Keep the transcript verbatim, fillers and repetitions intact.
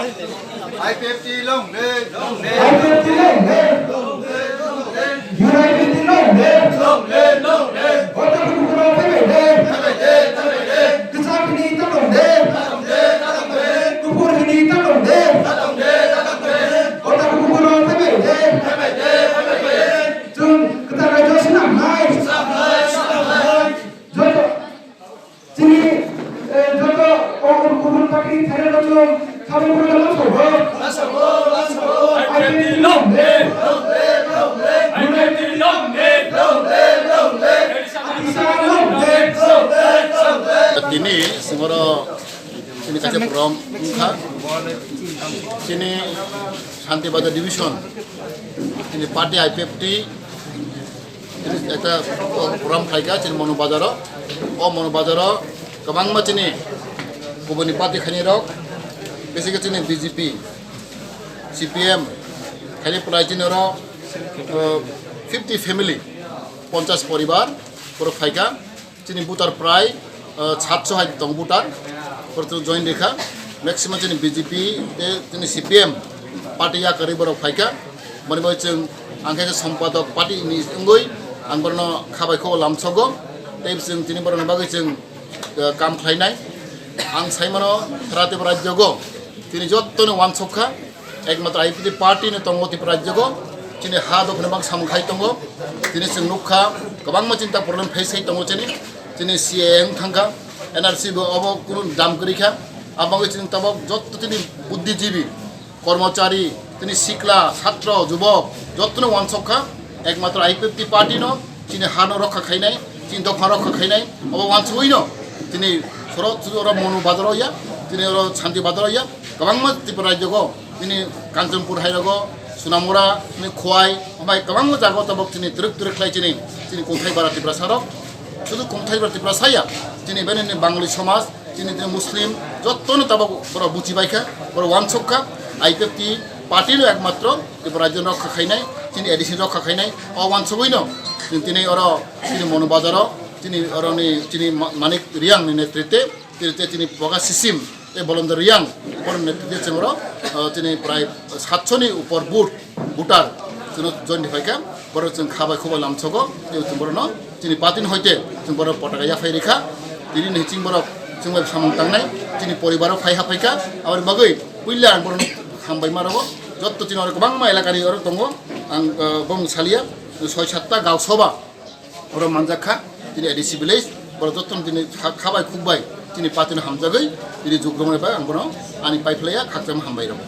I P F T long live, long live. I P F T long live. Long live, long live. U I P T long live. Long live, long live. Otaku buku rok phaibai de. Phaibai de, phaibai de. Kwchak hini ta tong de. Ta tong de, ta tong de. Kuphur hini ta tong de. Ta tong de, ta tong de. Otaku buku rok phaibai de. Phaibai de, phaibai de. Chwng kwtal raijao swnam hai. Swnam hai, swnam hai. Joto Chini, eh, joto o kubun party ni thairok rok chwng sabui phuru lamsogo. I P F T long live. I P F T long live. Atisa long live. Tini singoro tini kaisa program wngkha. Tini Shanti Bazar Division, tini party I P F T, tini ekta program khaikha chini Monu Bazaro. O Monu Bazaro kwbangma chini kubuni party khainai rok, basically chini B J P, C P M, khainai prai chini oro, uh, fifty family, ponchas poribar, borok phaikha. Chini voter prai, uh, satso hai tong voter, borok join rikha. Maximum chini B J P tei chini C P M party yakarwi borok phaikha. Boni bagwi chwng ang khe sompadok party ni wngwi ang borokno khabai kho lamsogo. Tei chwng tini borokni bagwi chwng, uh, kam khlainai. Ang saimano sara Tripura rajyogo tini jottoni uansuk kha. Ekmatro I P F T party ni tongo Tripura rajyogo, chini ha dophani bang samung khai tongo. Tini chwng nukha, kwbangma chinta problem face khai tongo chini. Chini C A A wng thangkha, N R C bo obo kunu dam kwrwi kha. Abagwi chini tabok jotto tini buddhijibi, kormochari, tini sikla, satro, jubok, jottoni uansuk kha. Ekmatro I P F T party no chini ha no rokha khainai, chini dopha rokha khainai, obo uansugwi no chini soro oro Monu Bazar o ya, chini oro Shanti Bazar o ya, kwbangma Tripura rajyogo, chini Kanchanpur hai rogo, Sonamura, chini Khowai, omo hai kwbangma jaga o tabok chini twrwk twrwk khlai chini, chini Kungthai Bara Tiprasa rok, sudu Kungthai Bara Tiprasa ya, chini bini ni Bangali somaj, chini tei Muslim, jottoni tabok borok buchibai kha, borok uansuk kha, I P F T party no ekmatro Tripura rajyo rokha khainai, chini A D C rokha khainai, o uansugwi no, chini tini oro, chini Monu Bazar o, chini oro ni, chini Ma-, Manik Riyang ni netrite, tei tei chini Poga Sisim tei Bolondor Riyang borokni netrite chwng oro, uh, chini prai satso ni upor vote, voter chwngno join rwphaikha, borok chwng khabai khubai lamsogo, tei chwng borokno chini party ni hoite chwng borok potaka yaphai rikha, tini ni chwng borok chwng bai samung tangnai, chini poribar o phai haphaikha, aboni bagwi puila ang borokno hambai ma rwo, jotto chini oro kwbangma elaka ni oro tongo, ang, uh, bong salia, soi satta gao soba. Oro manjak kha, tini A D C village, borok jottoni tini kha-, khabai khukbai, tini party no hamjagwi, tini jugrumani bai ang bono ani paiphlaiya khakchangma hambai rok.